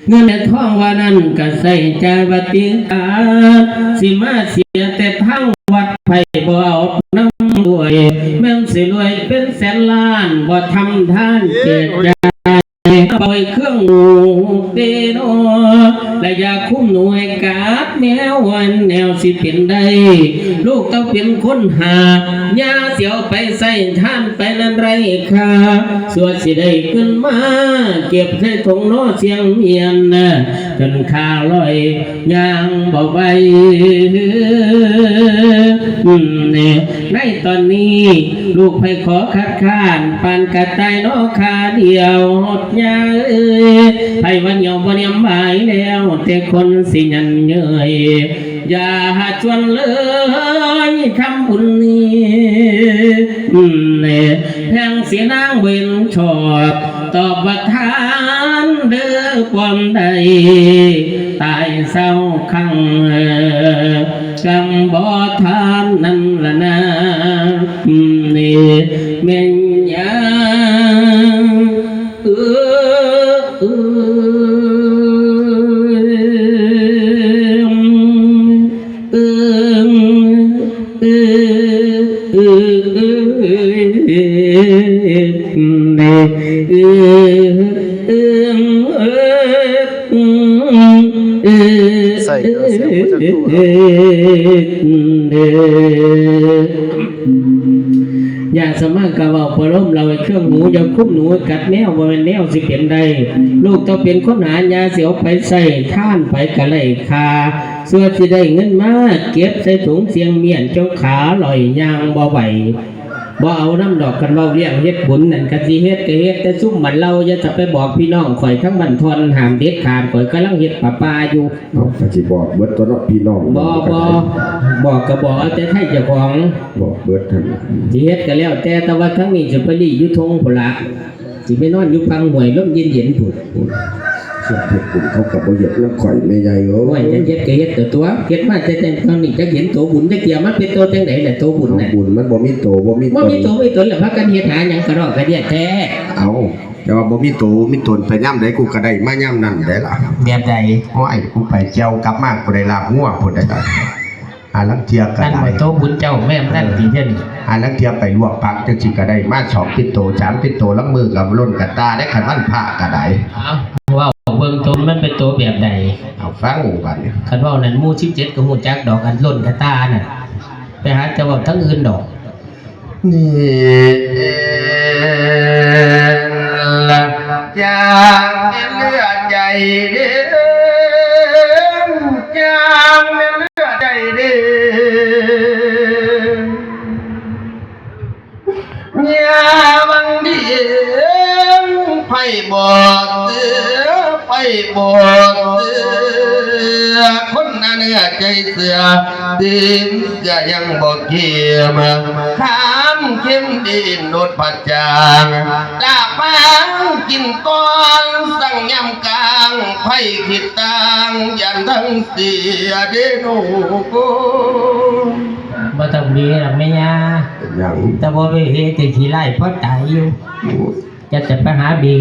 ເງິນແລະທອງວ່ານັ້ນກະໃຊ້ຈ່າຍວັດຕິການ ຊິມາເສຍແຕ່ທາງວັດ ໃຜບໍ່ເອົານຳດ້ວຍ ແມ່ນຊິລວຍເປັນແສນລ້ານ ບໍ່ທຳທານແຈກຈ່າຍ ປ່ອຍເຄື່ອງໝູເຕໂນ ແລະຢາຄຸມໜູໃຫ້ກັບແມວ ອັນແນວຊິເປັນໄດ້ ລູກເຕົ້າເປັນຄົນຫາ ຍ່າຊິເອົາໄປໃຊ້ທານໄປນັ້ນໄດ້ຄ່າ ຊົ່ວຊິໄດ້ເງິນມາ ເກັບໃສ່ຖົງນໍສ່ຽງມ້ຽນ ຈົນຂ້າລອຍຍ່າງບໍ່ໄຫວ. ໃນຕອນນີ້ ລູກໃຜຂໍຄັດຄ້ານ ປານກະຕ່າຍນໍຂ້າດຽວ ຍ່າເອີຍ ໃຜວ່າໜຽວບໍ່ນຽມບາຍແລ້ວ ແຕ່ຄົນຊິຫຍັນເຍີ້ຍ ຢ່າຊວນເລີຍທຳບຸນນີ້ ແພງສີນາງບໍ່ເຫັນຊອບ ຕອບວ່າທ່ານເດີຄວາມໃດ ຕາຍຊາວຄັ້ງ ກຳບໍ່ທານນັ້ນລະນາ ແມ່ນຫຍັງ ເອີ ເອີ ເອີ ໃສ່ເຄື່ອງສຽງບໍ່ຈັກໂຕເນາະ. ຢ່າສະມາກະເວົ້າປະໂລມເລົ່າໃຫ້ເຄື່ອງຫູ ຢ່າຄຸມໜູກັດແມວ ບໍ່ແມ່ນແນວຊິເປັນໄດ້ ລູກຕ້ອງເປັນຄົນຫາ ຍ່າຊິເອົາໄປໃຊ້ທານ ໃຜກະໄດ້ຄ່າ ສ່ວນຊິໄດ້ເງິນມາ ເກັບໃສ່ຖົງສ່ຽງມ້ຽນ ຈົນຂາລອຍຍ່າງບໍ່ໄຫວ ບໍ່ເອົານຳດອກ ຄັນເວົ້າເລື່ອງເຮັດບຸນນັ້ນ ຄັນຊິເຮັດກະເຮັດ ແຕ່ຊຸມບັນເລົາ ຢ່າຈະໄປບອກພີ່ນ້ອງຂ້ອຍທາງບ້ານທ່ອນ ຫ້າມເດັດຂາດ ຂ້ອຍກຳລັງເຮັດປະປາຢູ່. ເອົາ ກະຊິບອກເບິດຕົວເນາະ ພີ່ນ້ອງ ບໍ່ ບໍ່ ບອກກະບອກເອົາແຕ່ໄທເຈົ້າຂອງ ບອກເບິດຫັ້ນ ຊິເຮັດກະແລ້ວແຕ່ ແຕ່ວ່າທາງນີ້ຊິໄປລີ້ຢູ່ທົ່ງພຸ້ນລະ ຊິໄປນອນຢູ່ຝັ່ງຫ້ວຍ ລົມເຢັນໆພຸ້ນ. ສ່ວນເຮັດບຸນເຂົາກະບໍ່ເຮັດນຳຂ້ອຍ ແມ່ໃຫຍ່ເອີຍ. ໂອ້ຍ ຈະເຮັດກະເຮັດຕົວະ ເຮັດມາແຕ່ແຕ່ຕອນນີ້ ຈັກເຫັນໂຕບຸນຈັກເທື່ອ ມັນເປັນໂຕຈັ່ງໃດລະໂຕບຸນນະ? ເອົາ ບຸນມັນບໍ່ມີໂຕ ບໍ່ມີຕົນ ບໍ່ມີໂຕມີຕົນລະ ພາກັນເຮັດຫາຫຍັງກະນອກກະເດຍແທ້. ເອົາ ແຕ່ວ່າບໍ່ມີໂຕມີຕົນ ໄປຍາມໃດກູກະໄດ້ມາຍາມນັ້ນແຫຼະລະ. ແບບໃດ? ໂອ້ຍ ກູໄປກ່ຽວກັບມາ ກູໄດ້ລາບງົວພຸ້ນໄດ໋ລະ. ຫາລາງເທື່ອກະໄດ້ ອັນບໍ່ໂຕບຸນເຈົ້າແມ່ນນັ້ນຕິ ດຽວນີ້ ຫາລາງເທື່ອໄປລວກຜັກຈັ່ງຊີ້ກະໄດ້ມາສອງຕິດໂຕ ສາມຕິດໂຕ ລາງມື້ກະຫຼົ່ນກະຕ່າໄດ້ ຄັນວັນພະກະໄດ້. ເອົ້າ ເວົ້າເບິ່ງໂຕມັນເປັນໂຕແບບໃດ? ເອົາ ຟັງບາດນີ້ ຄັນເວົ້ານັ້ນໝູ່ສິບເຈັດກະຮູ້ຈັກດອກ ອັນຫຼົ່ນກະຕ່ານັ້ນ ໄປຫາແຕ່ເວົ້າທາງອື່ນດອກ. ນີ້ລະ ຈາງແມ່ນເຫຼືອໃຈເດີ ຈາງແມ່ນເຫຼືອໃຈເດີ ຍາວັງດີ ໃຜບໍ່ເຊື່ອ ໃຜບໍ່ເຊື່ອ ຄົນໜ້າເນື້ອໃຈເຊື່ອ ຕື່ມ ກະຍັງບໍ່ເຄັມ ຄາມເຄັມດີນໂນດພະຈາງ ຕາປາງກິນກ່ອນ ສັງຍາມກາງ ໃຜຄິດຕ່າງ ຢ້ານທັງເສຍເດໂນ. ບໍ່ຕ້ອງເບດອກແມ່ຍ່າ ເປັນຫຍັງ? ແຕ່ບໍ່ໄປເຮັດແຕ່ຂີ້ຮ້າຍພໍຕາຍຢູ່ ໂອ້ຍ ຈະ ຈະໄປຫາເບ